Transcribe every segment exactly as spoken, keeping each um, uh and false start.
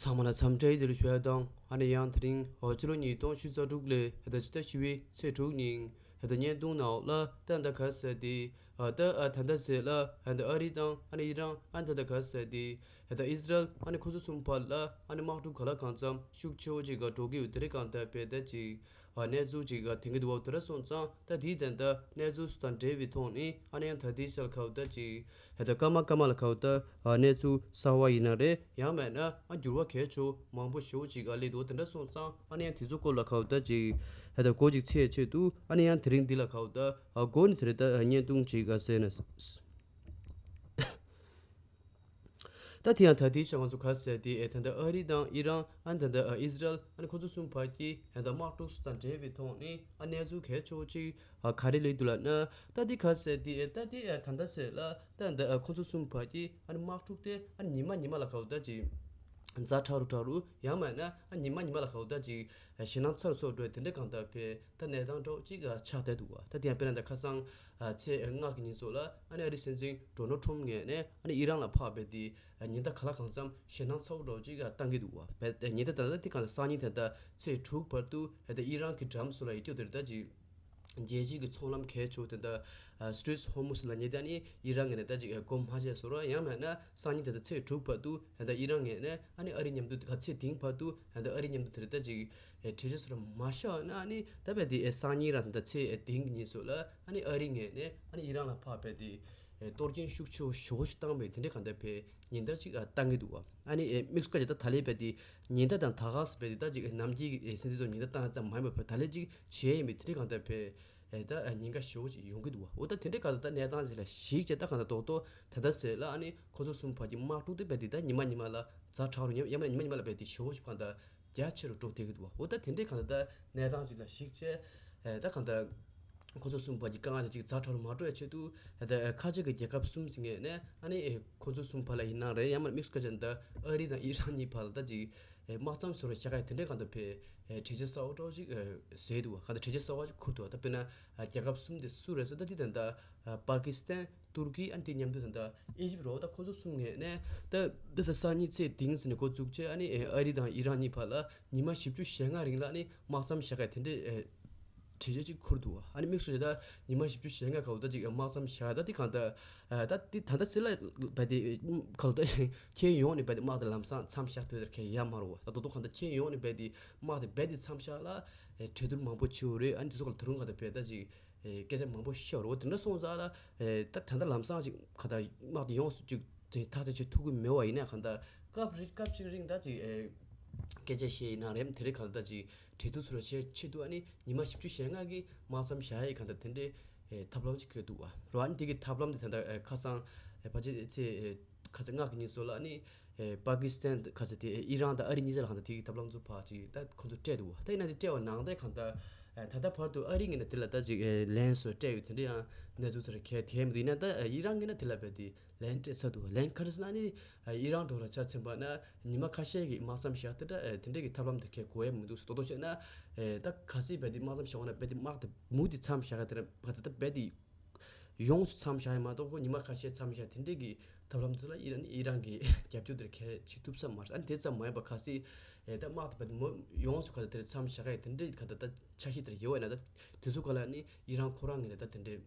ཚང་མ་ལ་འཚམས་འདྲི་བདེ་ལེགས་ཞུ་ཡ་དང་། ཨ་ནི་ཡང་དེ་རིང་ཕྱི་ལོ་ཉིས་སྟོང་ཉི་ཤུ་རྩ་དྲུག་ལོའི་ད་ཕྱི་ཟླ་བཞི་པའི་ཚེས་དྲུག་ཉིན་ད་བརྙན་ཐུང་ནང་ལ་ད་ད་ག་ཟེར་དེ་ད་ད་ལྟ་ཟེར་ལ་ད་ཨ་རི་དང་ཨ་ནི་ཨི་རན་ཨ་ད་ད་ག་ཟེར་དེ་ད་ཨི་ཟི་རལ་ཨ་ནི་ཁོ་ཚོ་གསུམ་བར་ལ་ཨ་ནི་དམག་འཁྲུག་ག་ལ་གང་འཚམ་ཤུགས་ཆེ་བོ་ཅིག་ག་འགྲོ་གི་ཡོད། དེ་རིང་གང་ལྟར་བས་ད་ཅིག་གནས་ཚུལ་ཅིག་ག་དེང་གི་འདུག་བ། དེ་འདྲ་སོང་ཙང་ད་དེའི་ད་ལྟ་གནས་ཚུལ་སུ་དང་འབྲེལ་བའི་ཐོག་ནས་ཨ་ནི་ཡང་ད་དེའི་ཤར་ཁ་བ་ད་ཅིག་ད་སྐར་མ་སྐར་མ་ལ་ཁ་བ་ད་གནས་ཚུལ་གསར་བ་ཡིན་ན་རེད། ཡང་མེད་ན་ཨ་འགྱུར་བ་གལ་ཆེ་མང་པོ་ཞེ་བོ་ཅིག་ག་སླེབས་འདུག་དེ་འདྲ་སོང་ཙང་ཨ་ནི་ཡང་དེ་ཚོ་སྐོར་ལ་ཁ་བ་ད་ཅིག་ད་ད་གོ་ཅིག་ཚེས་ཆེད་དུ་ཨ་ནི་ཡང་དེ་རིང་འདི་ལ་ཁ་བ་ད་གོ་ནི་དེ་རེད། ད་བརྙན་ཐུང་ཅིག་ག་ཟེར་ན། ད་དེ་ཡང་ད་དེའི་ཆ་ང་ཚོ་ག་ཟེར་དེ་ཨེ་ད་ལྟ་ཨ་རི་དང་ཨི་རན་ཨ་ནི་ད་ལྟ་ཨི་ཟི་རལ་ཨ་ནི་ཁོ་ཚོ་གསུམ་བར་གྱི་ད་ལྟ་དམག་འཁྲུག་སུ་དང་འབྲེལ་བའི་ཐོག་ནས་ཨ་གནས་ཚུལ་གལ་ཆེ་བོ་ཅིག་ཨ་ག་རེ་སླེབས་འདུག་ལབ་ན། ད་དེ་ག་ཟེར་དེ་ཨེ་ད་དེ་ཨེ་ད་ལྟ་ཟེར་ལ་ད་ད་ཨ་ཁོ་ཚོ་གསུམ་བར་གྱི་ཨ་ནི་དམག་འཁྲུག་དེ་ཨ་ནི་ཉི་མ་ཉི་མ་ལ་ག་བ་ད་ཅིག་ཛ་དྲག་རུ་དྲག་རུ་ཡང་མེད་ན་ཨ་ཉི་མ་ཉི་མ་ལ་ག་བ་ད་ཅིག་ཞེད་སྣང་ཚ་རུ་ཚ་རུ་འགྲོ་དེ་འདྲ་གང་ལྟར་བས། ད་གནས་སྟངས་འདྲ་བོ་ཅིག་ཆགས་བསྡད་འདུག་བ། ད་དེ་ཡང་དཔེར་ན་ད་ཁ་སང་ཚེས་ལྔ་གི་ཉིན་ཚོ་ལ་ཨ་ནི་ཨ་རི་སྲིད་འཛིན་ཌོ་ནལ་ཊམ་ངོས་ནས་ཨ་ནི་ཨི་རན་ལ་ཕར་བས་ཏེ་ཉིན་ལྟར་ག་ལ་གང་འཚམ་ཞེད་སྣང་ཚ་བོ་འདྲ་བོ་ཅིག་བཏང་གི་འདུག་བ། བས་ཏེ་ཉིན་ལྟར་ད་ལྟ་དེ་གང་ལ་སང་ཉིན་དེ་ལྟར་ཚེས་དྲུག་བར་དུ་ད་ལྟ་ཨི་རན་གྱི་འགྲམ་སུ་ལ་ཡོད་ཀྱོག་དེ་རེད། ད་ཅིག་རྒྱལ་སྤྱི་གི་ཚོང་ལམ་གལ་ཆེ་བོ་དེ་ལྟར་སི་ཊྲེཊ་ཧོར་མུ་ཛི་ལབ་མཁན་དེ་ཨ་ནི་ཨི་རན་ངོས་ནས་ད་ཅིག་སྒོ་མ་ཕྱེ་བཟོ་ར། ཡང་མེད་ན་སང་ཉིན་དེ་ལྟར་ཚེས་དྲུག་བར་དུ་ད་ལྟ་ཨི་རན་ངོས་ནས་ཨ་ནི་ཨ་རི་མཉམ་དུ་ག་ཚེས་དེང་བར་དུ་ད་ལྟ་ཨ་རི་མཉམ་དུ་དེ་རེད། ད་ཅིག་ཨེ་གྲོས་ཆོད་སོགས་མ་བཞག་ན་ཨ་ནི་ད་བས་དེ་ཨེ་སང་ཉིན་རང་ད་ཚེས་ཨེ་དེང་གི་ཉིན་སོགས་ལ་ཨ་ནི་ཨ་རི་ངོས་ནས་ཨ་ནི་ཨི་རན་ལ་ཕར་བས་དེ་ཨེ་གཏོར་སྐྱོན་ཤུགས་ཆེ་བོ་ཞེ་པོ་ཞིག་བཏང་བས་དེ་འདྲའི་གང་ལྟར་བས་ཉིན་ལྟར་ཅིག་ཨ་བཏང་གི་འདུག་བ། ཨ་ནི་ཨེ་དམིགས་སུ་བཀར་བྱས་ད་ད་ལས་བས་དེ་ཉིན་ལྟར་དང་ད་ག་སེ་བས་དེ་ད་ཅིག་ཨེ་ནམ་རྒྱུན་གྱི་ཨེ་སྲིད་འཛིན་ཚོ་ཉིན་ལྟར་བཏང་ཙམ་མ་ཡིན་པར་བས་ད་ལས་ཅིག་བྱས་ཡིན་པས་དེ་འདྲའི་གང་ལྟར་བས་ཨེ་ད་ཨེ་ཉེན་ཁ་ཞེ་པོ་ཅིག་ཡོང་གི་འདུག་བ། འོ་ད་དེ་འདྲའི་གང་ལྟར་ད་གནས་སྟངས་ཅིག་ལ་གཞིགས་བྱས་ད་གང་ལྟར་རྡོག་རྡོག་ད་ལྟ་ཟེར་ལ་ཨ་ནི་ཁོ་ཚོ་གསུམ་བར་གྱི་དམག་འཁྲུག་དེ་བས་དེ་ད་ཉི་མ་ཉི་མ་ལ་ཛ་དྲག་རུ་ཉམས་ཡང་མིན་ན་ཉི་མ་ཉི་མ་ལ་བས་དེ་ཞེ་པོ་ཞིག་གང་ལྟར་རྒྱ་ཆེ་རུ་འགྲོ་བསྡད་ཀྱི་འདུག་བ། འོ་ད་དེ་འདྲའི་གང་ལྟར་ད་གནས་སྟངས་ཅིག་ལ་གཞིགས་བྱས་ཨེ་ད་གང་ལྟར་ཁོ་ཚོ་གསུམ་བར་གྱི་དཀའ་ངལ་དེ་ཅིག་ཛ་དྲག་རུ་མ་འགྲོ་བའི་ཆེད་དུ་ཨེ་ད་ཁ་ཆེ་གི་རྒྱལ་ཁབ་གསུམ་ཟེར་མཁན་ནས་ཨ་ནི་ཨེ་ཁོ་ཚོ་གསུམ་བར་ལ་ཡིན་ན་རེད། ཡང་མིན་ན་དམིགས་སུ་བཀར་བྱས་ན་ད་ཨ་རི་དང་ཨི་རན་གཉིས་བར་ལ་ད་ཅིག་ཨེ་དམག་མཚམས་བཟོ་རུ་བཞག་ཡ་དེ་འདྲའི་གང་ལྟར་བས་ཨེ་གྲོས་ཆོད་གསར་པ་འདྲ་བོ་ཅིག་ཨེ་བཟོས་འདུག་བ། གང་ལྟར་གྲོས་ཆོད་གསར་པ་ཅིག་ཁུར་འདུག་བ། ད་དཔེར་ན་ཨ་རྒྱལ་ཁབ་གསུམ་དེ་སུ་རེད་ཟེར་ད་དེ་ད་ལྟ་ཨ་པ་ཀི་སི་ཐན། ཏུར་ཀི་ཨ་ནི་དེ་མཉམ་དུ་ད་ལྟ་ཨི་ཇིབ་རོ་ད་ཁོ་ཚོ་གསུམ་ངོས་ནས་ད་ད་ལྟ་སང་ཉིན་ཚེས་དེང་ཟེར་ནས་འགོ་བཙུགས་བྱས་ཨ་ནི་ཨ་རི་དང་ཨི་རན་གཉིས་བར་ལ་ཉི་མ་བཞི་བཅུ་ཞེ་ལྔ་རིང་ལ་ཨ་ནི་དམག་མཚམས་བཞག་ཡ་དེ་འདྲའི་ཨེ་གྲོས་ཆོད་ཅིག་ཁུར་འདུག་བ། ཨ་ནི་དམིགས་སུ་བྱས་ད་ཉི་མ་བཞི་བཅུ་ཞེ་ལྔ་ག་བོ་ད་ཅིག་དམག་མཚམས་བཞག་ཡ་ད་དེ་གང་ལྟར་ཨ་ད་དེ་ད་ལྟ་ཚེ་ལ་བས་དེ་ག་ལ་ད་ཁྱེད་ཡོང་ནས་བས་དེ་དམག་དེ་ལམ་སང་མཚམས་བཞག་ཐུབ་ཡ་དེ་གལ་ཡ་མ་རེད་བ། ད་དོ་དོ་གང་ལྟར་ཁྱེད་ཡོང་ནས་བས་དེ་དམག་དེ་བས་དེ་མཚམས་བཞག་ལ་ཨེ་གྲོས་བསྡུར་མང་པོ་བྱེད་འོ་རེད། ཨ་ནི་དེ་ཚོ་ག་ལ་ད་རུང་གང་ལྟར་བས་ད་ཅིག་ཨེ་སྐད་ཆ་མང་པོ་བཤད་རོགས་དེ་འདྲ་སོང་ཙང་ལ་ཨེ་ད་ད་ལྟ་ལམ་སང་ཅིག་ག་ད་དམག་དེ་ཡོངས་སུ་ཅིག་དེ་ཐག་གཅོད་བྱེད་ཐུབ་ཀྱི་མེད་པ་ཡིན་ན་གང་ལྟར་སྐབས་རེ་སྐབས་གཅིག་རིང་ད་ཅིག་ཨེ་སྐད་ཆ་བཤད་ཡིན་ན་རེམ་དེ་རེ་གང་ལྟར་ཅིག་གྲོས་བསྡུར་ཚུར་བྱེད་ཆེད་དུ་ཨ་ནི་ཉི་མ་བཞི་བཅུ་ཞེ་ལྔ་གི་དམག་མཚམས་བཞག་ཡས་གང་ལྟར་དེ་འདྲའི་ཨེ་ཐབས་ལམ་ཅིག་བཀོད་འདུག་བ་རོ། ཨ་ནི་དེ་གི་ཐབས་ལམ་དེ་ད་ལྟ་ཨེ་ཁ་སང་ཨེ་ཕལ་ཆེར་ཚེས་ཨེ་ཁ་ཚ་ངག་གི་ཉིན་སོ་ལ་ཨ་ནི་ཨེ་པ་ཀི་སི་ཐན་ཁ་ཚ་དེ་ཨེ་ཨི་རན་དང་ཨ་རི་གཉིས་ཆ་ལ་གང་ལྟར་དེ་གི་ཐབས་ལམ་ཚོ་ཕར་ཅིག་ད་ཁོ་ཚོ་སྤྲད་འདུག་བ། ད་ཡིན་ན་དེ་སྤྲད་པ་ནང་དེ་གང་ལྟར་ཨེ་ད་ལྟ་བར་དུ་ཨ་རི་ངོས་ནས་དེ་ལ་ད་ཅིག་ཨེ་ལན་སོ་སྤྲད་ཡོད་དེ་འདྲ་ཡང་གནས་ཚུལ་ཚོ་ར་གལ་དེ་མི་འདུག་ཡིན་ན་ད་ཨེ་ཨི་རན་ངོས་ནས་དེ་ལ་བས་དེ་ལན་སྤྲད་ཚར་འདུག་བ། ལན་ག་རེ་ཟེར་ན་ཨ་ནི་ཨེ་ཨི་རན་འགྲོ་ལ་ཆ་མཚོན་པ་ན་ཉི་མ་ཁ་ཤས་ཀྱི་དམག་མཚམས་བཞག་དེ་འདྲ་ཨེ་དེ་འདྲ་གི་ཐབས་ལམ་དེ་གལ་དགོས་ཡ་མི་འདུག་ཟེར་ཏོག་ཏོག་བཤད་ན་ཨེ་ད་གལ་སྲིད་བས་དེ་དམག་མཚམས་བཞག་པ་ན་བས་དེ་དམག་དེ་མུ་མཐུད་མཚམས་བཞག་ཡ་དེ་འདྲ་ག་ཚོད་ད་བས་དེ། ཡོངས་སུ་མཚམས་བཞག་ཡ་མ་གཏོགས་ཁོ་ཉི་མ་ཁ་ཤས་མཚམས་བཞག་དེ་འདྲས་ཀྱི་ཐབས་ལམ་ཚོ་ལ་ཨི་རན་ཨི་རན་གྱི་རྒྱབ་སྐྱོར་དེར་གལ་ཆེ་ཐུབ་ས་མ་རེད། ཨ་ནི་དེ་ཙམ་མ་ཡིན་པ་གལ་སྲིད་ཨེ་ད་དམག་དེ་བས་མོ་ཡོངས་སུ་ག་ད་དེར་མཚམས་བཞག་ཡ་དེ་འདྲས་ག་ད་ད་འཆར་གཞི་དེར་ཡོད་བས་ན་ད་དེ་ཚོ་ག་ལ་ནི་ཨི་རན་ཁོ་རང་ངོས་ནས་ད་དེ་འདྲས་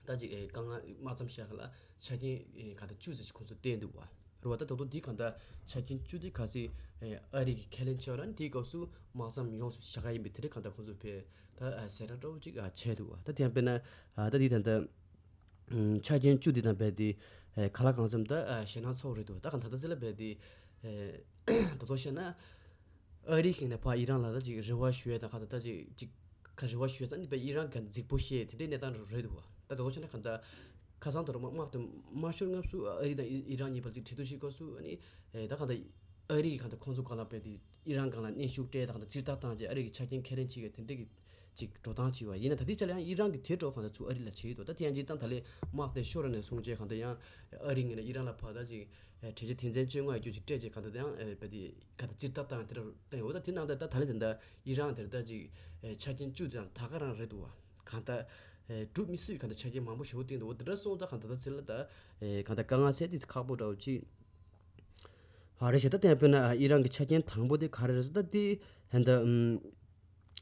ད་ཅིག་ཨེ་དཀའ་ངལ་དམག་མཚམས་བཞག་ལ་ཆ་རྐྱེན་ཨེ་ག་ད་བཅུ་ཙམ་ཞིག་ཁོང་ཚོ་བསྟན་འདུག་བ། རེད་བ། ད་ད་དུང་འདི་གང་ལྟར་ཆ་རྐྱེན་བཅུ་འདི་གལ་སྲིད་ཨ་རི་གིས་ཁས་ལེན་བྱས་པ་ན་དེའི་སྐབས་སུ་དམག་མཚམས་ཡོངས་སུ་བཞག་ག་ཡིན་པའི་དེ་རིང་གང་ལྟར་ཁོང་ཚོས་བས་ད་ཟེར་ར་འདྲ་བོ་ཅིག་བྱས་འདུག་བ། ད་དེ་ཡང་དཔེར་ན་ད་འདི་ད་ལྟ་ཆ་རྐྱེན་བཅུ་འདི་དང་བས་དེ་ག་ལ་གང་འཚམ་ད་ཞེད་སྣང་ཚ་བོ་རེད་འདུག་ད་གང་ད་ལྟ་ཚེ་ལ་བས་དེ་ད་དུང་བཤད་ན། ཨ་རིའི་སྒང་ནས་ཕར་ཨི་རན་ལ་ད་ཅིག་རེ་བ་ཞུ་ཡས་དང་ག་ད་ད་ཅིག་ཅིག་ག་རེ་བ་ཞུ་ཡས་ཙང་ནི་བས་ཨི་རན་ག་རྫིག་པོ་བཤད་དེ་འདྲའི་གནས་སྟངས་རེད་འདུག་བ། ད་དེ་ཚོ་བྱས་ན་ག་ད་ཁ་སང་དུ་དམག་དམག་དེ་མ་ཤོར་སྔ་སུ་ཨ་རི་དང་ཨི་ཨི་རན་གཉིས་བར་ཅིག་གྲོས་བསྡུར་ཞིག་སྐབས་སུ་ཨ་ནི་ཨེ་ད་ག་ད་ཨ་རི་གི་ག་ད་ཁོང་ཚོ་སྒང་ལ་བས་དེ་ཨི་རན་སྒང་ལ་གནོན་ཤུགས་སྤྲད་དང་ག་ད་ཙིར་ཐག་བཏང་རྗེས་ཨ་རི་གི་ཆ་རྐྱེན་ཁས་ལེན་བྱེད་ཀྱི་དེ་འདྲའི་གི་ཅིག་འགྲོ་སྟངས་བྱས་པ་ཡིན་ན། ད་ལྟའི་ཆ་ལ་ཡང་ཨི་རན་གྱི་དེ་འགྲོ་གང་ལྟར་ཚུར་ཨ་རི་ལ་བྱེད་ཀྱི་འདུག་ད་དེ་ཡང་སྤྱིར་བཏང་ད་ལས་དམག་དེ་ཤོར་ནས་བཟུང་རྗེས་གང་ལྟར་ཡང་ཨ་རི་ངོས་ནས་ཨི་རན་ལ་ཕར་ད་ཅིག་གྲོས་ཆོད་དོན་ཚན་བཅོ་ལྔ་ཡོད་རྒྱུ་ཅིག་སྤྲད་རྗེས་གང་ལྟར་ཡང་བས་དེ་ག་ད་ཙིར་ཐག་བཏང་དེ་འདྲ་བཏང་ཡོད། ད་དེ་ནང་ད་ད་ད་ལས་དེ་འདྲ་ཨི་རན་དེར་ད་ཅིག་ཆ་རྐྱེན་བཅུ་དེ་དང་ད་ག་རང་རེད་འདུག་བ། གང་ལྟར་སྒྲུབ་མི་སྲིད་པའི་གང་ལྟར་ཆ་རྐྱེན་མང་པོ་ཞེ་པོ་བཏིང་འདུག་འོ་དེ་འདྲ་སོང་ཙང་གང་ལྟར་ད་ཚེ་ལ་ད་གང་ལྟར་དཀའ་ངལ་སེལ་དེ་ཁག་པོ་འདྲ་བོ་ཅིག་ག་རེ་བྱས་ད་དེ་དཔེར་ན་ཨི་རན་གྱི་ཆ་རྐྱེན་དང་པོ་དེ་ག་རེ་རེད་ཟེར་ད་དེ་ད་ད་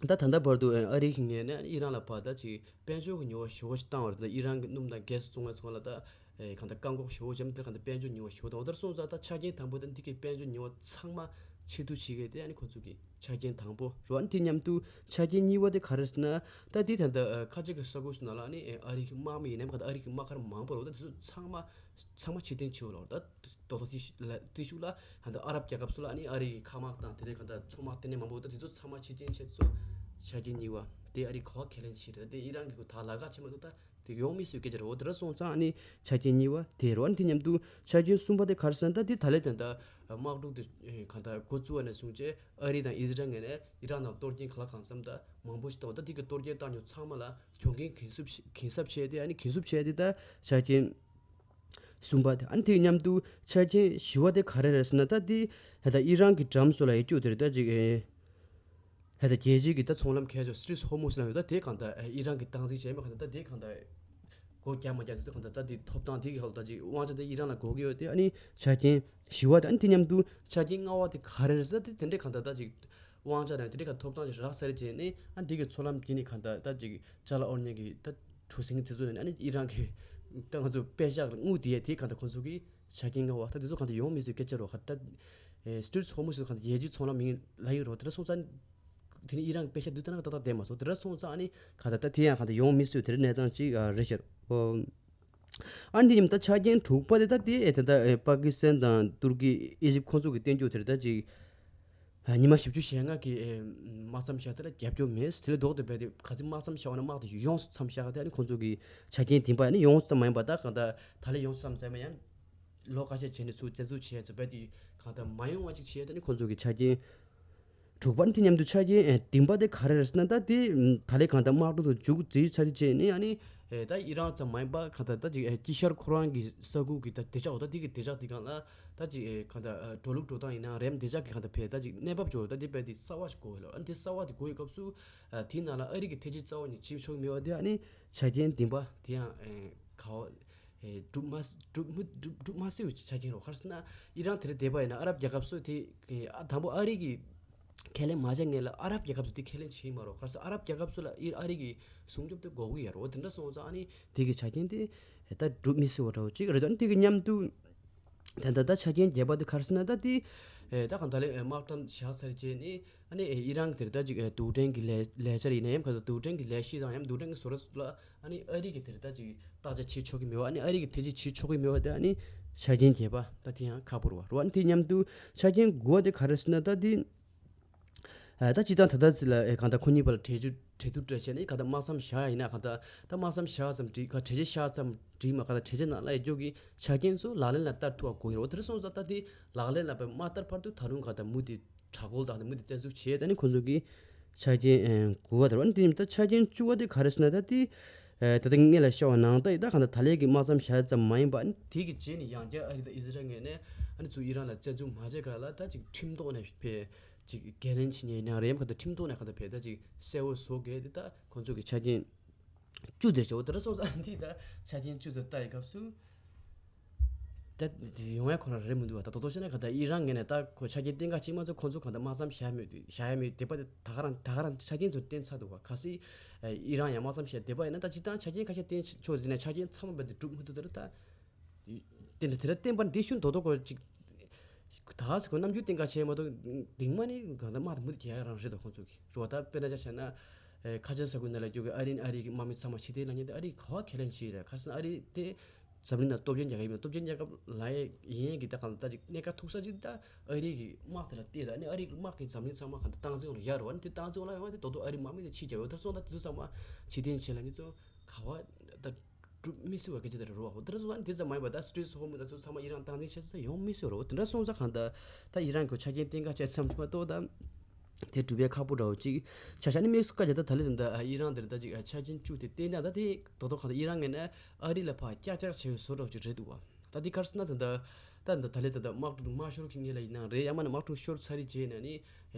ད་ད་ལྟ་བར་དུ་ཨ་རི་གི་ངོས་ནས་ཨི་རན་ལ་ཕར་ད་ཅིག་དཔལ་འབྱོར་གྱི་ཉེས་པ་ཞེ་པོ་ཞིག་བཏང་བ་རེད། ད་ཨི་རན་གྱི་སྣུམ་དང་གྷེ་སི་བཙོང་བའི་སྐོར་ལ་ད་ཨེ་གང་ལྟར་བཀག་འགོག་ཞེ་པོ་བྱས་མ་དེ་གང་ལྟར་དཔལ་འབྱོར་ཉེས་པ་ཞེ་པོ་བཏང་བ། དེར་སོང་ཙང་ད་ཆ་རྐྱེན་དང་པོ་ད་འདི་གའི་དཔལ་འབྱོར་ཉེས་པ་ཚང་མ་ཕྱིར་བསྡུ་བྱེད་མཁན་དེ་ཨ་ནི་ཁོང་ཚོ་གི་ཆ་རྐྱེན་དང་པོ་རེད། ཨ་ནི་དེ་མཉམ་དུ་ཆ་རྐྱེན་གཉིས་པ་དེ་ག་རེ་ཟེར་ན་ད་འདི་ད་ལྟ་ཁ་ཆེ་གི་ས་ཁུལ་སོགས་ནང་ལ་ཨ་ནི་ཨ་རི་གི་དམག་མི་ཡིན་ནའི་གང་ལྟར་ཨ་རི་གི་དམག་སྒར་མང་པོ་རེད། ད་དེ་ཚོ་ཚང་མ་ཚང་མ་ཕྱིར་འཐེན་བྱེད་དགོས་ལ། ད་དོ་དོ་དེ་ལ་དེ་ཤུགས་ལ་ཧན་ད་ཨ་རབ་རྒྱལ་ཁབ་སུ་ལ་ཨ་ནི་ཨ་རི་གི་མཁའ་དམག་དང་དེ་འདྲའི་གང་ལྟར་མཚོ་དམག་ལྟེ་གནས་མང་པོ་ད་དེ་ཚོ་ཚང་མ་ཕྱིར་འཐེན་བྱས་ཚོ་ཆ་རྐྱེན་གཉིས་པ་དེ་ཨ་རི་གོ་བ་ཁས་ལེན་བྱེད་རེད། དེ་ཨི་རན་གྱི་གོ་ད་ལ་ཁ་ཆེ་མ་གཏོགས་ད་དེ་ཡོང་མི་སྲིད་སྐད་ཆ་རེད། འོ་དེ་འདྲ་སོང་ཙང་ཨ་ནི་ཆ་རྐྱེན་གཉིས་པ་དེ་རེད། ཨ་ནི་དེ་མཉམ་དུ་ཆ་རྐྱེན་གསུམ་པ་དེ་ག་རེ་ཟེར་ན་ད་དེ་ད་ལས་དེ་འདྲ་དམག་འཁྲུག་དེ་གང་ལྟར་འགོ་བཙུགས་པ་ནས་བཟུང་བྱས་ཨ་རི་དང་ཨི་ཟི་རལ་ངོས་ནས་ཨི་རན་ནང་གཏོར་སྐྱོན་ག་ལ་གང་འཚམ་ད་མང་པོ་ཞིག་བཏང་བ། ད་དེ་གི་གཏོར་སྐྱོན་བཏང་མྱོང་ཚང་མ་ལ་གྱོང་གུན་གྱོང་གསབ་གྱོང་གསབ་བྱས་ཏེ་ཨ་ནི་གྱོང་གསབ་བྱས་ཏེ་ད་ཆ་རྐྱེན་གསུམ་པ་དེ། ཨ་ནི་དེ་མཉམ་དུ་ཆ་རྐྱེན་བཞི་པ་དེ་ག་རེ་རེད་ཟེར་ན་ད་དེ་ཧེ་ད་ཨི་རན་གྱི་འགྲམ་སོགས་ལ་ཡོད་རྒྱུ་དེ་རེད། ད་ཅིག་ཨེ་ཧེ་ད་རྒྱལ་སྤྱིའི་གི་ད་ཚོང་ལམ་ཁ་ཕྱོགས་སི་ཊྲེཊ་ཧོར་མུ་ཛི་ལ་ཡོད། ད་དེ་གང་ལྟར་ཨེ་ཨི་རན་གྱི་སྟངས་འཛིན་བྱས་མ་གང་ལྟར་ད་དེ་གང་ལྟར་སྒོ་རྒྱག་མ་རྒྱག་དེ་ཚོ་གང་ལྟར་ད་དེ་ཐོབ་ཐང་དེ་གི་ཧོལ་ད་ཅིག་དབང་ཆ་དེ་ཨི་རན་ལ་དགོས་ཀྱི་ཡོད་དེ། ཨ་ནི་ཆ་རྐྱེན་བཞི་པ་དེ། ཨ་ནི་དེ་མཉམ་དུ་ཆ་རྐྱེན་ལྔ་པ་དེ་ག་རེ་རེད་ཟེར་ད་དེ་དེ་འདྲའི་གང་ལྟར་ད་ཅིག་དབང་ཆ་དང་དེ་འདྲའི་གང་ཐོབ་ཐང་ཞིག་རག་ཚར་རྗེས་ནས་ཨ་འདི་གི་མཚོ་ལམ་བརྒྱུད་ནས་གང་ལྟར་ད་ཅིག་ཅ་ལག་དབོར་མཁན་གྱི་ད་གྲུ་གཟིངས་དེ་ཚོ་ནས་ཨ་ནི་ཨི་རན་གྱི་ད་ང་ཚོ་པད་ཤག་དངུལ་དེ་དེ་གང་ལྟར་ཁོང་ཚོ་གི་ཆ་རྐྱེན་ལྔ་པ་ད་དེ་ཚོ་གང་ལྟར་ཡོང་མི་སྲིད་སྐད་ཆ་རོ་ག་ད་སི་ཊྲེཊ་ཧོར་མུ་ཛི་གང་ལྟར་རྒྱལ་སྤྱིའི་ཚོང་ལམ་ཡིན་ལ་ཡོད་རོ། དེ་འདྲ་སོང་ཙང་དེ་ནི་ཨི་རན་གྱི་པད་ཤག་འདི་ལྟ་ན་ཏག་ཏག་བསྡད་མ་སོང་། དེ་འདྲ་སོང་ཙང་ཨ་ནི་གང་ལྟར་ད་དེ་ཡང་གང་ལྟར་ཡོང་མི་སྲིད་དེ་འདྲ་གནས་སྟངས་ཅིག་རེད་ཤག་ཨ་ནི་དེ་ཉིན་ད་ཆ་རྐྱེན་དྲུག་པ་དེ་ད་དེ་ཨེ་ད་ད་ཨེ་པ་ཀི་སི་ཐན་དང་ཏུར་ཀི་ཨི་ཇིབ་ཁོང་ཚོ་གི་བསྟན་རྒྱུ་དེ་རེད། ད་ཅིག་ཨ་ཉི་མ་བཞི་བཅུ་ཞེ་ལྔ་གི་ཨེ་དམག་མཚམས་བཞག་དེ་ལ་རྒྱབ་སྐྱོར་མེད། དེ་ལས་ལྡོག་སྟེ་རྦད་དེ་ག་ཚོད་དམག་མཚམས་བཞག་པ་ན་དམག་དེ་ཡོངས་སུ་མཚམས་བཞག་དེ་ཨ་ནི་ཁོང་ཚོ་གི་ཆ་རྐྱེན་བདུན་པ་ཨ་ནི་ཡོངས་སུ་མཚམས་མ་ཡིན་པ་ད་གང་ལྟར་ད་ལས་ཡོངས་སུ་མཚམས་ཟེར་མ་ཡང་ལོ་ཁ་ཤས་རྗེས་ནས་ཚུར་བཙན་འཛུལ་བྱས་ཚུལ་རྦད་དེ་གང་ལྟར་མ་ཡོང་བ་ཅིག་བྱས་དེ་ཨ་ནི་ཁོང་ཚོ་གི་ཆ་རྐྱེན་དྲུག་པ་ནི་དེ་མཉམ་དུ་ཆ་རྐྱེན་ཨེ་བདུན་པ་དེ་ག་རེ་རེད་ཟེར་ན། ད་དེ་ཨམ་ད་ལས་གང་ལྟར་དམག་འཁྲུག་ཏུ་མཇུག་རྫིས་ཚར་རྗེས་ནས་ཨ་ནི་ཨེ་ད་ཨི་རན་ཙམ་མ་ཡིན་པ་གང་ལྟར་ད་ཅིག་ཨེ་དཀྱིལ་ཤར་ཁོ་རང་གི་ས་ཁུལ་གྱི་ད་བདེ་འཇགས་འོ་ད་དེ་གི་བདེ་འཇགས་དེ་སྒང་ལ་ད་ཅིག་ཨེ་གང་ལྟར་ཨ་འགྲོ་ལུགས་འགྲོ་སྟངས་ཡིན་ན་རེད་བདེ་འཇགས་ཀྱི་གང་ལྟར་ཕེ་ད་ཅིག་གནས་བབ་ཅོ་ད་དེ་བས་དེ་གསར་བ་ཞིག་དགོས་ཡོད་ལ། ཨ་ནི་དེ་གསར་བ་དེ་དགོས་ཡོད་སྐབས་སུ་ཨ་དེའི་ནང་ལ་ཨ་རི་གི་ཐེ་ཇུས་རྩ་བ་ནས་བྱེད་ཆོག་གི་མེད་པ་དེ་ཨ་ནི་ཆ་རྐྱེན་བདུན་པ་དེ་ཡང་ཨེ་ག་བ་ཨེ་སྒྲུབ་མ་སྒྲུབ་མི་སྒྲུབ་སྒྲུབ་མ་སྲིད་པའི་ཆ་རྐྱེན་རེད། ག་རེ་ཟེར་ན་ཨི་རན་དེ་རིང་བསྡད་པ་ཡིན་ན་ཨ་རབ་རྒྱལ་ཁབ་སུ་དེ་ཨ་དང་པོ་ཨ་རི་གི་ཁས་ལེན་མ་བྱས་སྔོན་ལ་ཨ་རབ་རྒྱལ་ཁབ་ཚོ་དེ་ཁས་ལེན་བྱེད་མ་རོགས། ག་རེ་ཟེར་ཨ་རབ་རྒྱལ་ཁབ་ཚོ་ལ་ཨི་ཨ་རི་གི་སྲུང་སྐྱོབ་དེ་དགོས་ཀྱི་ཡོད་རེད། འོ་དེ་འདྲ་སོང་ཙང་ཨ་ནི་དེ་གི་ཆ་རྐྱེན་དེ་ད་སྒྲུབ་མི་སྲིད་པ་འདྲ་བོ་ཅིག་རེད། ཨ་ནི་དེ་གི་མཉམ་དུ་ད་ད་ད་ཆ་རྐྱེན་བརྒྱད་པ་དེ་ག་རེ་ཟེར་ན་ད་དེ་ད་གང་ད་ལས་དམག་གྲམ་བཞག་ཚར་རྗེས་ནི་ཨ་ནི་ཨི་རན་གྱི་དེར་ད་ཅིག་རྡུལ་ཕྲན་གྱི་ལས་ལས་འཆར་ཡིན་ན་ཡང་ག་ཚོད་རྡུལ་ཕྲན་གྱི་ལས་གཞི་དང་ཡང་རྡུལ་ཕྲན་གྱི་བཟོ་གྲྭ་སོགས་ལ་ཨ་ནི་ཨ་རི་གི་དེར་ད་ཅིག་བརྟག་དཔྱད་བྱེད་ཆོག་གི་མེད་པ། ཨ་ནི་ཨ་རི་གི་ཐེ་ཇུས་བྱེད་ཆོག་གི་མེད་པ་དེ་ཨ་ནི་ཆ་རྐྱེན་བརྒྱད་པ་ད་དེ་ཡང་ཁག་པོ་རེད་བ། རེད་བ། ཨ་ནི་དེ་མཉམ་དུ་ཆ་རྐྱེན་དགུ་པ་དེ་ག་རེ་ཟེར་ན་ད་དེ་ཨ་ད་སྤྱིར་བཏང་ད་ལྟ་ཚིག་ལ་ཨེ་གང་ལྟར་ཁོ་གཉིས་བར་ལ་གྲོས་ཆོད་གྲོས་བསྡུར་སྤྲད་བྱས་ནས་གང་ལྟར་དམག་མཚམས་བཞག་ཡིན་ན་གང་ལྟར་ད་དམག་མཚམས་བཞག་ཙམ་འགྲིག་ག་གྲོས་ཆོད་བཞག་ཙམ་འགྲིག་མ་གང་ལྟར་གྲོས་ཆོད་ནང་ལ་ཡོད་རྒྱུ་གི་ཆ་རྐྱེན་ཚོ་ལག་ལེན་ལ་བསྟར་ཐུབ་པ་དགོས་ཡོད་རེད་བ། དེ་འདྲ་སོང་ཙང་ད་དེ་ལག་ལེན་ལ་བསྟར་མ་བསྟར་བར་དུ་ད་རུང་གང་ལྟར་མུ་མཐུད་དྲག་རྒོལ་དང་མུ་མཐུད་བཙན་འཛུལ་བྱས། ད་ནི་ཁོང་ཚོ་གི་ཆ་རྐྱེན་ཨེ་དགུ་པ་དེ་རེད་བ། ཨ་ནི་དེ་ནི་ད་ཆ་རྐྱེན་བཅུ་པ་དེ་ག་རེ་ཟེར་ན་ད་དེ་ཨེ་ད་ལྟ་སྔོན་ལ་བཤད་པ་ནང་ལྟར་ཡིན་ད་གང་ལྟར་ད་ལན་གྱི་དམག་མཚམས་བཞག་ཙམ་མ་ཡིན་པ། ཨ་ནི་དེ་གི་རྗེས་ནས་ཡང་བསྐྱར་ཨ་རི་དང་ཨི་ཟི་རལ་ངོས་ནས་ཨ་ནི་ཚུར་ཨི་རན་ལ་བཙན་འཛུལ་མ་བྱས་ག་ལ་ད་ཅིག་ཁྲིམས་ཐོག་ནས་ཕེ་ཅིག་འགན་ལེན་བྱེད་མཁན་ཡིན་ན་རེད་ཡང་ག་ད་ཁྲིམས་ཐོག་ནས་ག་ད་ཕེ་ད་ཅིག་གསལ་བོ་བཟོ་དགོས། དེ་ད་ཁོང་ཚོ་གི་ཆ་རྐྱེན་བཅུ་དེ་ཆོག་དེ་འདྲ་སོང་ཙང་འདི་ད་ཆ་རྐྱེན་བཅུ་ཙམ་ལྟ་ཡི་སྐབས་སུ་ད་འདི་ཡོང་ཡ་ཁོ་རང་རེད་མི་འདུག་བ། ད་དོ་དོ་བཤད་ན་ག་ད་ཨི་རན་ངོས་ནས་ད་ཁོ་ཆ་རྐྱེན་གཏན་འཁེལ་བྱེད་མ་ཚོ་ཁོ་ཚོ་ག་ད་དམག་མཚམས་བཞག་མེད་དུས་བཞག་ཡ་མེད་དེ་པ་དེ་ད་ག་རང་ད་ག་རང་ཆ་རྐྱེན་ཚོ་བསྟན་ཚར་འདུག་བ། གལ་སྲིད་ཨི་རན་ཡང་དམག་མཚམས་བཞག་དེ་པ་ཡིན་ན་ད་ཅི་ད་ཆ་རྐྱེན་ཁ་ཤས་བསྟན་ཆོག་དེ་ནས་ཆ་རྐྱེན་ཚང་མ་བས་དེ་གྲུབ་མི་འདུག་ད་རེད་ད། དེ་འདྲ་དེ་འདྲ་བསྟན་པ་འདི་ཤུན་དོ་དོ་གོ་ཅིག་ད་ཟེར་གོ་རྣམ་འགྱུར་བསྟན་ག་བྱས་མ་གཏོགས་གདིང་མ་ནི་གང་ལྟར་དམག་དེ་མུ་མཐུད་རྒྱག་ཡ་རང་རེད་དོ་ཁོང་ཚོ་གི་རུ་བ། ད་དཔེར་ན་ཆ་བཞག་ན་ཨེ་ཁ་ཆེ་ས་ཁུལ་ནང་ལ་རྒྱུག་གི་ཨ་རི་ཨ་རི་གི་དམག་མི་ཚང་མ་ཕྱིར་འཐེན་གནང་མཁན་དེ་ཨ་རི་ག་བ་ཁས་ལེན་བྱེད་རེད། ཁ་སང་ཨ་རི་དེ་འཛམ་གླིང་ནང་སྟོབས་ཆེན་རྒྱལ་ཁབ་ཡིན་པ་སྟོབས་ཆེན་རྒྱལ་ཁབ་ལ་ཡིན་གི་ད་གང་ལྟར་ཅིག་གནད་འགག་ཐུག་ས་ཅིག་ད་ཨ་རི་གི་དམག་དེ་ལ་བལྟས་ད་ཨ་ནི་ཨ་རི་གི་དམག་གི་འཛམ་གླིང་ཚང་མ་གང་ལྟར་སྟངས་འཛིན་ལ་ཡ་རུ་བ་ནི་དེ་སྟངས་འཛིན་ལ་ཡོང་བ་དེ་དོ་དོ་ཨ་རི་དམག་མི་དེ་ཕྱིར་རྒྱབ་ཡོད། ད་སོང་ད་དེ་ཚོ་ཚང་མ་ཕྱིར་འཐེན་བྱེད་ལ་ནི་ཚོ་ག་བ་ད་གྲུབ་མི་སྲིད་པ་སྐད་ཆ་དེ་རེད་རོ། དེ་འདྲ་སོང་ཙང་དེ་ཙམ་མ་ཡིན་པ་ད་སི་ཊྲེཊ་ཧོར་མུ་ཛ་ཚོ་ཚང་མ་ཨི་རན་སྟངས་འཛིན་བྱེད་ས་ཡོང་མི་སྲིད་རོ། དེ་འདྲ་སོང་ཙང་གང་ལྟར་ད་ཨི་རན་གྱི་ཆ་རྐྱེན་གཏན་འཁེལ་བྱས་ཙམ་མ་གཏོགས་ད་དེ་སྒྲུབ་ཡས་ཁག་པོ་འདྲ་བོ་ཅིག་ཆ་བཞག་ནི་དམིགས་སུ་བཀར་བྱས་ད་ད་ལི་དེ་འདྲ་ཨི་རན་དེ་འདྲ་ད་ཅིག་ཆ་རྐྱེན་བཅུ་དེ་བསྟན་ན་ད་དེ་དོ་དོ་གང་ལྟར་ཨི་རན་ངོས་ནས་ཨ་རི་ལ་ཕར་ཀྱག་ཀྱག་བྱེད་པའི་བཟོ་འདྲ་བོ་ཅིག་རེད་འདུག་བ། ད་དེ་ག་རེ་ཟེར་ན་ད་ད་ད་ད་ད་ལི་དེ་འདྲ་དམག་འཁྲུག་དམག་ཤོར་གྱི་ངེས་ལ་ཡིན་ན་རེད། ཡང་མིན་ན་དམག་འཁྲུག་ཤོར་ཚར་རྗེས་ནས་ནི་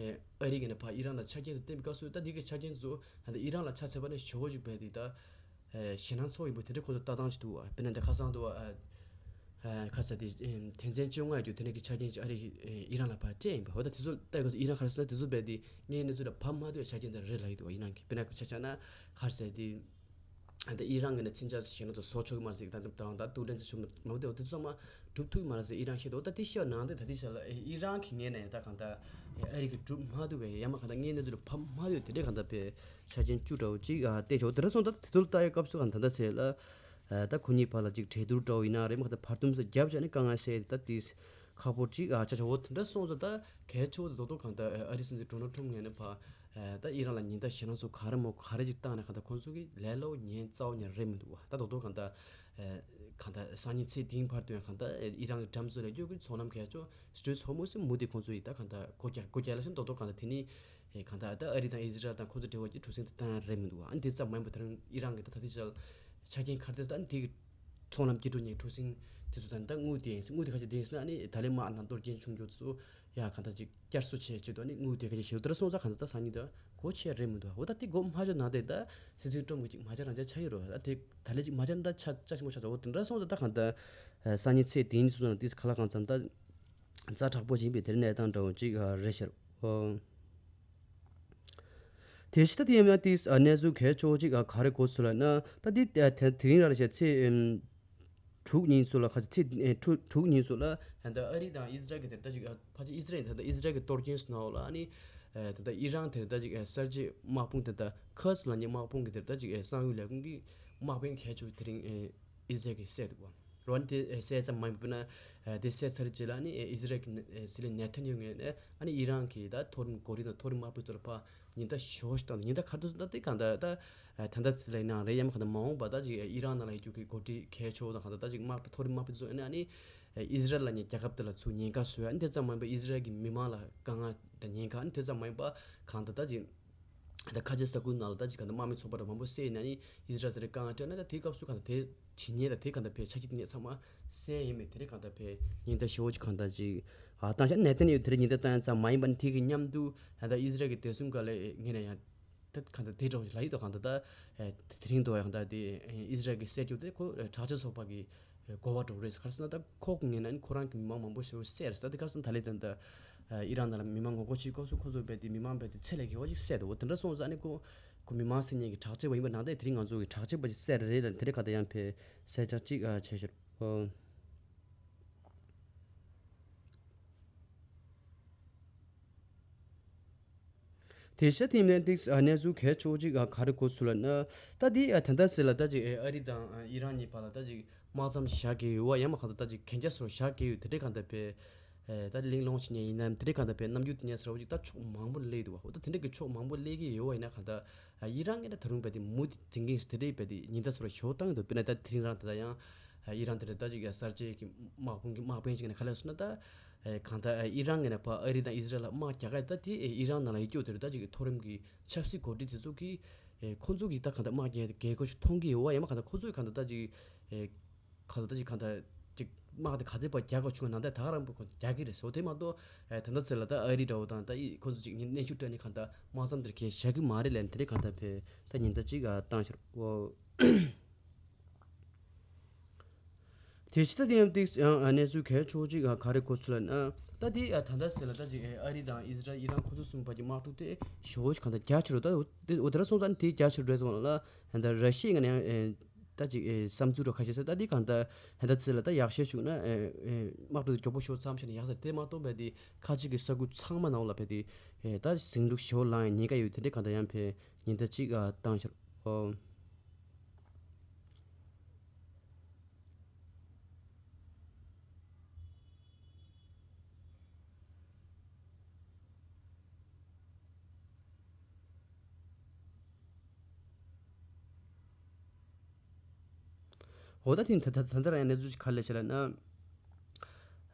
ཨ་རི་ངོས་ནས་ཕར་ཨི་རན་ལ་ཆ་རྐྱེན་དེ་བསྟན་པའི་སྐབས་སུ་ད་དེ་གི་ཆ་རྐྱེན་ཚོ་ད་ད་ཨི་རན་ལ་ཆ་བཞག་པ་ནི་ཞེ་པོ་ཅིག་བས་དེ་ད། ཨེ་ཞེད་སྣང་ཚོར་ཡིན་པ་དེ་འདྲ་ཁོ་ཚོ་ལྟ་སྟངས་ཤིག་འདུག་བ། དཔེར་ན་འདི་ཁ་སང་དུ་བ། ཨེ་ ཁ་ས་དེ་དོན་ཚན་བཅོ་ལྔ་ཡོད་དུས་དེ་ནས་ཀྱི་ཆ་རྐྱེན་ཅིག་ཨ་རི་ཨི་རན་ལ་ཕར་སྤྲད་ཡིན་པ། འོ་ད་དེ་ཚོ་ལྟ་དགོས་ཨི་རན་ཁ་ས་དེ་ཚོ་རྦད་དེ་དངོས་གནས་ཚོ་ལ་བབ་མ་ཐུབ་པའི་ཆ་རྐྱེན་དེ་རེད་ལབ་ཡོད་འདུག་ཨི་རན་གྱི་དཔེར་ན་ཆ་བཞག་ན་ཁ་ས་དེ། ད་ཨི་རན་གྱི་ནས་མཚོན་ཆ་ཞེ་ན་ཚོ་བཟོ་ཆོག་གི་མ་རེད་ཟེར་གི། ད་དུང་ད་དུང་དུག་ལེན་ཚོ་ཆུ་མ་མ་བདེ་བ་དེ་ཚོ་ཚང་མ་སྒྲུབ་ཐུབ་ཀྱི་མ་རེད་ཟེར་ཨི་རན་བཤད་འདུག་ད་དེ་བཤད་པ་ནང་དེ་ད་དེ་བཤད་ལ་ཨི་རན་གྱི་ངོས་ནས་ད་གང་ལྟར་ཨ་རི་གི་སྒྲུབ་མ་ཐུབ་པའི་ཡང་མ་གང་ལྟར་དངོས་གནས་ཚོ་ལ་བབ་མ་ཐུབ་དེ་འདྲའི་གང་ལྟར་པའི་ཆ་རྐྱེན་བཅུ་འདྲ་བོ་ཅིག་བལྟས་ཆོག་དེ་འདྲ་སོང་ད་དེ་ཚོ་ལ་ལྟ་ཡའི་སྐབས་སུ་གང་ད་ལྟ་ཚེ་ལ་ད་ཁོ་གཉིས་བར་ལ་ཅིག་གྲོས་བསྡུར་འདྲ་བོ་ཡིན་ན་རེད། མ་གང་ལྟར་བར་འདུམ་ཚོ་བརྒྱབ་བྱས་ནས་དཀའ་ངལ་སེལ་ད་དེ། ཁག་པོ་ཅིག་ཨ་ཆ་ཆ་འོ་དེ་འདྲ་སོང་ཙང་ད་གལ་ཆེ་བོ་དེ་རྡོག་རྡོག་གང་ལྟར་ཨ་རི་སྲིད་འཛིན་ཌོ་ནལ་ཊམ་ངོས་ནས་ཕ་ད་ཨི་རན་ལ་ཉེན་བརྡ་ཞེ་དྲག་སོགས་ག་རེ་མོ་ག་རེ་ཅིག་བཏང་ནས་གང་ལྟར་ཁོང་ཚོ་གི་ལས་སླ་བོ་ཉན་རྩ་བ་ཉན་རེད་མི་འདུག་བ། ད་རྡོག་རྡོག་གང་ལྟར་གང་ལྟར་སང་ཉིན་ཚེ་འདིའི་བར་དུ་ཡང་གང་ལྟར་ཨི་རན་གྱི་འགྲམ་ཚོ་ལ་སྐྱོད་ཀྱི་ཚོང་ལམ་གལ་ཆེ་སི་ཊྲེཊ་ཧོར་མུ་ཛི་མུ་དེ་ཁོང་ཚོ་ཡིས་ད་གང་ལྟར་སྒོ་རྒྱག་སྒོ་རྒྱག་ལ་ཤོད་རྡོག་རྡོག་གང་ལྟར་དེ་ནི་གང་ལྟར་ད་ཨ་རི་དང་ཨི་ཟི་རལ་དང་ཁོང་ཚོ་འབྲེལ་བ་གྱི་གྲུ་གཟིངས་དེ་བཏང་ཡ་རེད་མི་འདུག་བ། ཨ་ནི་དེ་ཙམ་མ་ཡིན་པ་དེ་རིང་ཨི་རན་གྱི་ད་ད་ལྟའི་ཆར་ཆ་རྐྱེན་ག་རེ་ད་ཨ་ནི་དེ་གི་ཚོང་ལམ་སྐྱིད་སྡུག་ཉེ་གྲུ་གཟིངས་དེ་ཚོ་ད་ད་དངུལ་དེ་ཡིན་དངུལ་དེ་ཁ་ཅིག་དེ་ཡིན་ཟེར་ན་ཨ་ནི་ད་ལན་དམག་ནང་གཏོར་སྐྱོན་བྱུང་རྒྱུ་དེ་ཚོ་ཡ་གང་ལྟར་ཅིག་བསྐྱར་གསོ་བྱས་ཆེད་དུ་ཨ་ནི་དངུལ་དེ་ཁ་ཅིག་ཞེ་པོ་དེ་འདྲ་སོང་ཙང་གང་ལྟར་ད་སང་ཉིན་ད་གོ་ཆེ་རེད་མི་འདུག་འོ་ད་དེ་གོ་མ་ཆོད་ནང་དེ་ད་སྲིད་འཛིན་ཀྲོམ་གི་ཅིག་མ་ཆ་རང་ཆ་ཆ་ཡོད་རོ། ད་དེ་ད་ལན་ཅིག་མ་ཆ་ད་ཆ་ཆ་ཆེན་པོ་ཆགས་ཚར། འོ་དེ་འདྲ་སོང་ཙང་ད་གང་ལྟར་སང་ཉིན་ཚེས་དེ་ཉིན་སོང་ཙང་དེ་ཁ་ལག་གང་ཙམ་ད་ཛ་དྲག་པོ་ཡིན་པའི་དེ་རིང་གནས་སྟངས་འདྲ་བོ་ཅིག་རེད་ཤག་འོ། དེ་ཕྱི་ད་དེ་ཡིན་ན་དེ་གནས་ཚུལ་གལ་ཆེ་བོ་ཅིག་ག་རེ་གོ་ཚུལ་ལ་ན་ད་དེ་དེ་རིང་ར་རེ་བྱས་ཚེས་དྲུག་ཉིན་ཚོ་ལ་ཁ་ཚེས་དྲུག་ཉིན་ཚོ་ལ་ད་ཨ་རི་དང་ཨི་ཟི་རལ་གི་དེ་ད་ཅིག་ཕལ་ཆེར་ཨི་ཟི་རལ་ད་ཨི་ཟི་རལ་གི་གཏོར་སྐྱོན་སོང་ནའོ་ལ་ཨ་ནི་ད་ཨི་རན་དེ་ད་ཅིག་གསར་བརྗེ་དམག་དཔུང་དེ་ད་ཁ་སི་ལ་ཉེ་དམག་དཔུང་གི་དེ་ད་ཅིག་གསང་བའི་ལས་ཁུངས་ཀྱི་དམག་དཔོན་གལ་ཆེ་བོ་དེ་རིང་ཨི་ཟི་རལ་གི་བསད་འདུག་བ། རོ་ཨ་ནི་དེ་ཨེ་བསད་ཙམ་མ་ཡིན་པ་ན་ཨེ་དེ་བསད་ཚར་རྗེས་ལ་ཨ་ནི་ཨེ་ཨི་ཟི་རལ་གྱི་ཨེ་སྲིད་བློན་ནེ་ཐན་ཡ་ཧུ་ངོས་ནས་ཨ་ནི་ཨི་རན་གྱི་ད་མཐོ་རིམ་འགོ་ཁྲིད་དང་མཐོ་རིམ་དམག་དཔོན་ཚོ་ལ་ཕར་ཉེན་བརྡ་ཞེ་པོ་ཞིག་བཏང་འདུག་ཉེན་བརྡ་ག་རེ་བཏང་ཟེར་ན་དེ་གང་ལྟར་ད་ཨེ་ད་ལྟ་ཚེ་ལ་ཡིན་ནའང་རེད། ཡང་མིན་གང་ལྟར་མ་འོངས་པ་ད་ཅིག་ཨེ་ཨི་རན་ནང་ལ་ཡོད་རྒྱུ་གི་འགོ་ཁྲིད་གལ་ཆེ་བོ་དང་གང་ལྟར་ད་ཅིག་དམག་དཔོན་མཐོ་རིམ་དམག་དཔོན་ཚོ་ཨ་ནི་ཨ་ནི་ཨེ་ཨི་ཟི་རལ་ལ་ཉེ་རྒྱལ་ཁབ་དེ་ལ་ཚུར་ཉེན་ཁ་བཟོས། ཨ་ནི་དེ་ཙམ་མ་ཡིན་པར་ཨི་ཟི་རལ་གྱི་མི་མང་ལ་དཀའ་ངལ་དང་ཉེན་ཁ། ཨ་ནི་དེ་ཙམ་མ་ཡིན་པར་གང་ལྟར་ད་ཅིག་ད་ཁ་ཆེ་ས་ཁུལ་ནང་ལ་ད་ཅིག་ག་འདྲ་དམག་མི་ཚོགས་པ་འདྲ་མང་པོ་བསད་ནས་ནི་ཨི་ཟི་རལ་དེ་རིང་དཀའ་ངལ་སྤྲད་ན། ད་དེའི་སྐབས་སུ་གང་ལྟར་དེ་ཇི་སྙེད་དང་དེ་གང་ལྟར་ཕའི་ཆ་རྐྱེན་དེ་ནས་ཚང་མ་གསན་ཡིན་མེད་དེ་རིང་གང་ལྟར་ཕའི་ཉེན་བརྡ་ཞེ་བོ་ཅིག་གང་ལྟར་ཅིག་ཨ་བཏང་ཤག་ནེ་ཐན་ཡ་ཧུ་དེ་རིང་ཉེན་བརྡ་བཏང་ཡ་ཙམ་མ་ཡིན་པ་ནི་དེ་གི་མཉམ་དུ་ད་ལྟ་ཨི་ཟི་རལ་གྱི་བདེ་སྲུང་བཀའ་བློན་ངོས་ནས་ཡང་ད་གང་ལྟར་དེ་འདྲ་བོ་ཞིག་ལབ་ཡོད་དོ། གང་ལྟར་ད་དེ་རིང་དུ་ཡང་ད་དེ་ཨི་ཟི་རལ་གྱི་བསད་རྒྱུ་དེ་ཁོ་དྲག་སྤྱོད་ཚོགས་པ་གི་གོ་བ་འདྲ་བོ་རེད་ཟེར། ག་རེ་ཟེར་ན་ད་ཁོ་ངོས་ནས་ནི་ཁོ་རང་གི་མི་མང་མང་པོ་ཞིག་བསད་རེད་ཟེར། ད་དེ་ག་རེ་ཟེར་ན་ད་ལན་ད་ལྟ་ཨི་རན་ནང་ལ་མི་མང་ངོ་རྒོལ་བྱེད་སྐབས་སུ་ཁོ་ཚོ་རྦད་དེ་མི་མང་རྦད་དེ་ཚེ་ལས་འགལ་བ་ཞིག་བསད་འདུག་འོ་དེ་འདྲ་སོང་ཙང་ནི་ཁོ་ཁོ་མི་མང་བསད་མཁན་གྱི་དྲག་སྤྱོད་པ་ཡིན་པ་ནང་ད་དེ་རིང་ང་ཚོ་གི་དྲག་སྤྱོད་པ་ཞིག་བསད་རེད་ལ་དེ་རིང་ག་ད་ཡང་ཕའི་གསལ་བསྒྲགས་ཅིག་བྱས་ཤག་འོ། དེ་ཤ་དེ་ནས་ཏིག་གནས་ཚུལ་གལ་ཆེ་བོ་ཅིག་ག་རེ་གོ་ཚུལ་ལ་ན། ད་དེ་ད་ལྟ་ཟེར་ལ་ད་ཅིག་ཨ་རི་དང་ཨི་རན་གཉིས་བར་ལ་ད་ཅིག་དམག་མཚམས་བཞག་གི་ཡོད་པ་ཡང་མ་གང་ལྟར་ད་ཅིག་གན་རྒྱ་སོར་བཞག་གི་ཡོད། དེ་འདྲའི་གང་ལྟར་པའི་ད་གླེང་སློང་བྱེད་མཁན་ཡིན་ནམ། དེ་འདྲའི་གང་ལྟར་པའི་རྣམ་འགྱུར་དེ་ཉན་ས་ར་བ་ཅིག་ད་ཕྱོགས་མང་པོ་སླེབས་འདུག་བ། འོ་ད་དེ་འདྲ་གི་ཕྱོགས་མང་པོ་སླེབས་ཀྱི་ཡོད་པ་ཡིན་ན་གང་ལྟར་ཨི་རན་གྱིས་ད་ད་རུང་རྦད་དེ་མུ་མཐུད་འཛིང་གིན་དེ་འདྲའི་རྦད་དེ་ཉེན་བརྡ་སོར་བ་ཞེ་པོ་བཏང་གི་འདུག་དཔེར་ན་ད་དེ་རིང་རང་ད་ད་ཡང་ཨི་རན་དེ་འདྲ་ད་ཅིག་གསར་བརྗེ་གི་དམག་དཔུང་གི་དམག་དཔོན་ཅིག་ནས་ག་ལབ་སོང་ན་ད། ཨེ་གང་ལྟར་ཨེ་ཨི་རན་ངོས་ནས་ཕར་ཨ་རི་དང་ཨི་ཟི་རལ་ལ་དམག་རྒྱག་ག་ད་དེ་ཨེ་ཨི་རན་ནང་ལ་ཡོད་རྒྱུ་དེ་རེད། ད་ཅིག་མཐོ་རིམ་གྱི་ཆབ་སྲིད་འགོ་ཁྲིད་དེ་ཚོ་གིས་ཨེ་ཁོང་ཚོ་གིས་ད་གང་ལྟར་དམག་རྒྱག་ཡ་དེ་འགན་ཁུར་ཞིག་མཐོང་གི་ཡོད་པ་ཡང་མ་གང་ལྟར་ཁོ་ཚོ་གིས་གང་ལྟར་ད་ཅིག་ཨེ་གང་ལྟར་ད་ཅིག་གང་ལྟར་ཅིག་དམག་དེ་ག་ཚད་པ་རྒྱག་དགོས་བྱུང་ན་ད་ག་རང་པོ་ཁོ་རྒྱག་གི་རེད་ཟེར་བ་དེ་མ་གཏོགས་ཨེ་ད་ལྟ་ཚེ་ལ་ད་ཨ་རི་འདྲ་བོ་དང་ད་ཨི་ཁོང་ཚོ་ཅིག་གནོན་ཤུགས་སྤྲད་ནས་གང་ལྟར་དམག་མཚམས་དེར་གས་བཞག་གི་མ་རེད་ལབ་ནས་དེ་རིང་གང་ལྟར་ཕེ་ད་ཉེན་བརྡ་ཅིག་བཏང་ཤར་འོ། དེ་ཕྱི་ད་དེ་ཡང་ཏིག་ཡང་གནས་ཚུལ་གལ་ཆེ་བོ་ཅིག་ག་རེ་གོ་ཚུལ་ལ་ན། ད་དེ་ད་ལྟ་ཟེར་ལ་ད་ཅིག་ཨ་རི་དང་ཨི་ཟི་རལ་ཨི་རན་ཁོ་ཚོ་གསུམ་བར་གྱི་དམག་འཁྲུག་དེ་ཞེ་པོ་ཞིག་གང་ལྟར་རྒྱ་ཆེ་རུ་ད་འོ་དེ་ར་སོང་ཙང་དེ་རྒྱ་ཆེ་རུ་འགྲོ་སོང་ལ་ད་ར་ཤི་ཡ་ནས་ད་ཅིག་བསམ་ཚུལ་རོ་ཁ་ཤས་ཟེར། ད་དེ་གང་ལྟར་ད་ལྟ་ཚེ་ལ་ད་ཡག་ཤོས་བྱུང་ན་དམག་འཁྲུག་དེ་མགྱོགས་པོ་ཤོར་མཚམས་བྱས་ནས་ཡག་ཟེར། དེ་མ་གཏོགས་པའི་དེ་ཁ་ཅིག་གི་ས་ཁུལ་ཚང་མ་ནང་ལ་བས་དེ་ད་ཟིང་འཁྲུག་ཞེ་པོ་ལངས་ཡ་ཉེན་ཁ་ཡོད། དེ་འདྲའི་གང་ལྟར་ཡང་ཕེ་ཉེན་བརྡ་ཅིག་བཏང་ཤར་འོ། འོ་ད་ཐེངས་ད་ད་ད་ད་རང་ཡང་གནས་ཚུལ་ཅིག་ག་རེ་ལབ་ཤག་ལབ་ན།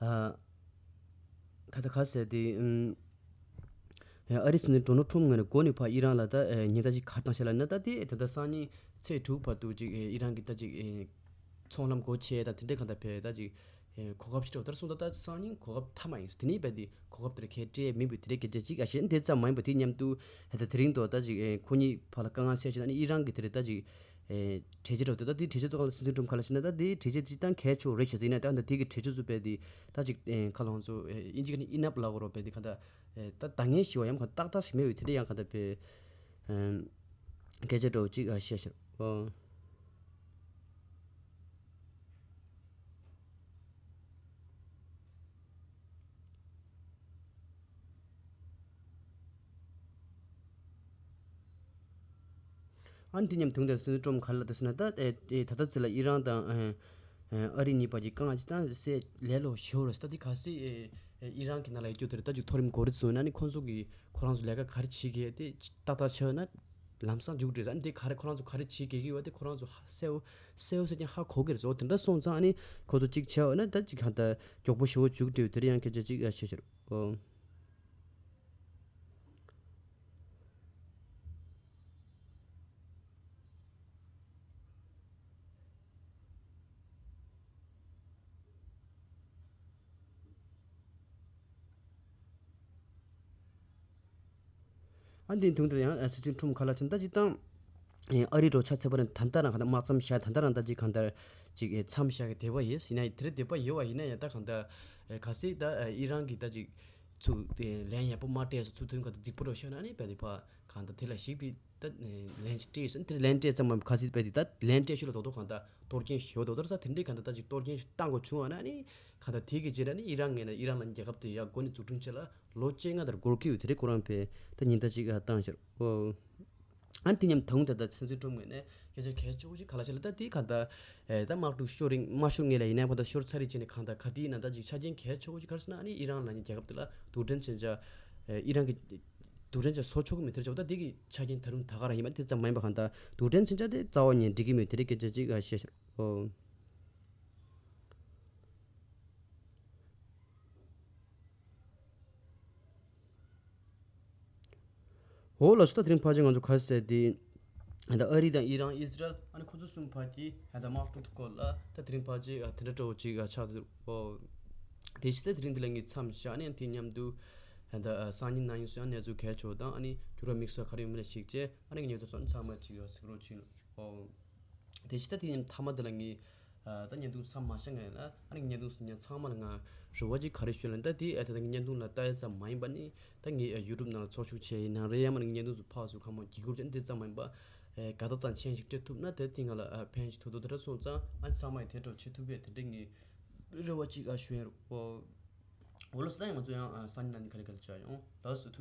ཨ་ད་ད་ག་ཟེར་དེ་ཨམ། ཨ་རི་སྲིད་འཛིན་ཌོ་ནལ་ཊམ་ངོས་ནས་འགོ་ནས་ཕར་ཨི་རན་ལ་ད་ཉེན་བརྡ་ཅིག་ག་རེ་བཏང་ཤག་ལབ་ན། ད་དེ་ད་ད་སང་ཉིན་ཚེས་དྲུག་བར་དུ་ཅིག་ཨི་རན་གྱི་ད་ཅིག་ཚོང་ལམ་སྒོ་ཕྱེ་ད་དེ་འདྲའི་གང་ལྟར་ཕེ་ད་ཅིག་གོ་སྐབས་ཤིག་སྤྲད། ད་སོང་ད་ད་སང་ཉིན་གོ་སྐབས་མཐའ་མ་ཡིན། དེ་ནས་རྦད་དེ་གོ་སྐབས་དེར་ཁས་སྤྲད་མིན་པའི་དེ་རེད་སྐད་ཆ་ཅིག་ཨ་ཤེས་དེ་ཙམ་མ་ཡིན་པ་དེ་མཉམ་དུ་ད་དེ་རིང་དུ་ད་ཅིག་ཁོ་གཉིས་བར་ལ་དཀའ་ངལ་སེལ་བྱས་ན་ནི་ཨི་རན་གྱི་དེ་རེད་ད་ཅིག་ ཨེ་གྲོས་ཆོད་འདྲ་བོ་དེ། ད་དེ་གྲོས་ཆོད་ཚོ་ག་ལ་སྲིད་འཛིན་ཀྲམ་ག་ལ་ཕྱིན་ན། ད་དེ་གྲོས་ཆོད་ཅིག་བཏང་གལ་ཆེ་བོ་རེད་ཤག་ཟེར་ཡིན་ན། ད་ད་དེ་གི་གྲོས་ཆོད་ཚོ་དཔེ་དེ་ད་ཅིག་ཨེ་ཁ་ལོང་ཚོ་ཨེ་ཨིན་ཇི་གི་ནི་ཨི་ནབ་ལབ་དགོས་རོགས། དཔེ་དེ་ག་ད་ཨེ་ད་ད་ངན་ཞིག་བ་ཡམ་ག་ཏག་ཏག་ཞིག་མེད་པའི་དེ་འདྲ་ཡང་ག་ད་དཔེ་ཨེ་སྐད་ཆ་འདྲ་བོ་ཅིག་ཨ་བཤད་ཤག་ཨོ། ཨ་ནི་དེ་མཉམ་དུ་དེ་སྲིད་འཛིན་ཀྲམ་ག་ལ་ལབ་ཟེར་ན། ད་ཨེ་ཨེ་ད་ལྟ་ཚེ་ལ་ཨི་རན་དང་ཨེ་ཨེ་ཨ་རི་གཉིས་བར་གྱི་དཀའ་ངལ་ཅིག་ད་སེལ་ལས་སླ་པོ་ཞེ་པོ་རེད་ཟེར། ད་དེ་གལ་སྲིད་ཨེ་ཨེ་ཨི་རན་གྱི་ནང་ལ་ཡོད་རྒྱུ་དེ་རེད། ད་ཅིག་མཐོ་རིམ་འགོ་ཁྲིད་ཚོ་ཡིན་ན་ནི་ཁོང་ཚོ་གིས་ཁོ་རང་ཚོ་ལས་ཀ་ག་རེ་བྱེད་ཀྱི་དེ་ཏག་ཏག་ཆགས་ན་ལམ་སང་འཇུག་འགྲོ་རེད། ཨ་ནི་དེ་ག་རེ་ཁོ་རང་ཚོ་ག་རེ་བྱེད་དགོས་ཀྱི་ཡོད་པ་དེ་ཁོ་རང་ཚོ་ཧ་གསལ་པོ་གསལ་པོ་གསལ་རྐྱང་ཧ་གོ་གི་རེད་ཟེར། འོ་དེ་འདྲ་སོང་ཙང་ཨ་ནི་ཁོ་ཚོ་གཅིག་བྱས་འོ་ན་ད་ཅིག་གང་ལྟར་མགྱོགས་པོ་ཞེ་པོ་འཇུག་འགྲོ་དེ་རེད། ཡང་སྐད་ཆ་ཅིག་ཨ་བཤད་ཤག་ཨོ། ཨ་འདི་དུང་དུ་ཡང་སྲིད་འཛིན་ཁྲོམ་ཁ་ལ་ཕྱིན་ད་ཅི་དང་། ཨ་རི་རོ་ཆ་ཚད་པ་རེད། ད་ལྟ་རང་ག་ད་དམག་མཚམས་བཞག་ད་ལྟ་རང་ད་ཅི་གང་ལྟར་ཅིག་མཚམས་བཞག་གི་དེ་བ་ཡིན་ཡིན་ན་དེ་རེད། དེ་བ་ཡོད་བ་ཡིན་ན་ཡང་ད་གང་ལྟར་ག་སྲིད་ད་ཨི་རན་གྱི་ད་ཅིག་ཚུགས་ལན་ཡག་པོ་མ་སྤྲད་སོང་། ཚུགས་དོན་ག་ད་རྫིག་པོ་རོ་ཤོད་ན་ནི་བས་དེ་བ་གང་ལྟར་དེ་ལ་ཞིག་པའི་ད་ལན་ཅིག་སྤྲད་སོང་། དེ་ལན་སྤྲད་ཙམ་མ་ག་སྲིད་བས་དེ་ད་ལན་སྤྲད་ཤོད་ལ་དོ་དོ་གང་ལྟར་གཏོར་སྐྱོན་ཞེ་པོ་དོ་དོ་ས་དེ་འདྲའི་གང་ལྟར་ད་ཅིག་གཏོར་སྐྱོན་ཞིག་བཏང་དགོས་བྱུང་བ་ན་ནི་གང་ལྟར་དེ་གི་རྗེས་ན་ནི་ཨི་རན་ངོས་ནས་ཨི་རན་ལ་རྒྱལ་ཁབ་དེ་ཡག་སྒོ་ནས་འཛུགས་སྐྲུན་བྱེད་ལ། ལོ་བཅོ་ལྔ་ལྟར་འགོར་གྱི་ཡོད། དེ་རེད་ཁོ་རང་ཕེ་ད་ཉིན་ལྟར་ཅིག་བཏང་ཤར་ཨོ། ཨ་ནི་དེ་མཉམ་དུང་ད་ད་སྲིད་འཛིན་ཁྲོམ་ངོས་ནས་སྐད་ཆ་གལ་ཆེ་བོ་ཅིག་ག་ལ་བཤད་ལ། ད་དེ་ག་ད་ཨེ་ད་དམག་འཁྲུག་ཤོར་རིང་མ་ཤོར་ངེས་ལ་ཡིན་ན་ཁོ་ད་ཤོར་ཚར་རེད་ཅེས་ནས་གང་ད་ག་དེ་ཡིན་ན་ད་ཅིག་ཆ་རྐྱེན་གལ་ཆེ་བོ་ཅིག་ག་རེ་ཟེར་ན། ཨ་ནི་ཨི་རན་ལ་ནི་རྒྱལ་ཁབ་དེ་ལ་རྡུལ་ཕྲན་མཚོན་ཆ་ཨེ་ཨི་རན་གྱི་རྡུལ་ཕྲན་མཚོན་ཆ་བཟོ་ཆོག་གི་མེད། དེ་ཚོ་ད་དེ་གི་ཆ་རྐྱེན་ད་རུང་ད་ག་རང་ཡིན་པ་དེ་ཙམ་མ་ཡིན་པ་གང་ད་རྡུལ་ཕྲན་མཚོན་ཆ་དེ་རྩ་བ་ཉིད་འགྲིག་གི་མེད། དེ་རེད་སྐད་ཆ་ཅིག་ག་བཤད་ཤར་ཨོ། འོ་ལགས་སོ། ད་དེ་རིང་ཕལ་ཆེར་ང་ཚོ་ག་རེ་ཟེར་དེ། ད་ཨ་རི་དང་ཨི་རན་ཨི་ཟི་རལ་ཨ་ནི་ཁོ་ཚོ་གསུམ་བར་གྱི་ད་དམག་འཁྲུག་སྐོར་ལ་ད་དེ་རིང་ཕལ་ཆེར་དེ་འདྲ་འདྲ་བོ་ཅིག་ཆགས་འདུག་ཨོ། དེ་བཞིན་ད་དེ་རིང་འདི་ལ་ངས་མཚམས་བཞག་ནས་དེ་མཉམ་དུ་ད་སང་ཉིན་གནངས་ཉིན་སུ་ཡང་གནས་ཚུལ་གལ་ཆེ་བ་དང་ཨ་ནི་འགྱུར་བ་དམིགས་བསལ་ག་རེ་ཡོད་མེད་ལ་གཞིགས་བྱས་ཨ་ནི་ངས་ཉོ་ཐོ་སོགས་ཚང་མ་ཅིག་གཟིགས་རོགས་བྱེད། ཨོ། དེ་བཞིན་ད་དེ་ཡིན་མཐའ་མ་དེ་ལ་ངས་ཨ་ད་བརྙན་ཐུང་མཚམས་མ་བཞག་ངས་ལ་ཨ་ནི་བརྙན་ཐུང་ཉན་ཚང་མ་ལ་ང་རེ་བ་ཅིག་ག་རེ་ཞུ་ལ་ད་དེ་ཨ་ད་ད་བརྙན་ཐུང་ལ་ལྟ་ཡ་ཙམ་མ་ཡིན་པ་ནི་ད་ངས་ཨ་ཡུ་ཊུབ་ནང་ལ་ཚོགས་ཞུགས་བྱས་ཡིན་ནང་རེ་ཡ་མ་ནི་བརྙན་ཐུང་ཚོ་ཕག་སུ་ཁ་མ་གི་གུར་ཅན་དེ་ཙམ་མ་ཡིན་པ་ཨེ་དགའ་ད་དང་མཆན་ཞིག་སྤྲད་ཐུབ་ན་དེ་དེ་ང་ལ་ཨ་ཕན་ཞིག་ཐུབ་དོ། དེ་འདྲ་སོང་ཙང་ཨ་ནི་ཚང་མ་ཡི་དེ་འདྲ་བྱེད་ཐུབ་པས་དེ་འདྲ་ངས་རེ་བ་ཅིག་ཨ་ཞུ་ཡ་རེད། འོ་ལགས་སོ། ད་ཡང་ང་ཚོ་ཡང་ཨ་སང་ཉིན་གནངས་ཉིན་ག་ལེ་ག་ལེ་བྱ་ཡོང་ལགས་སོ། ཐུགས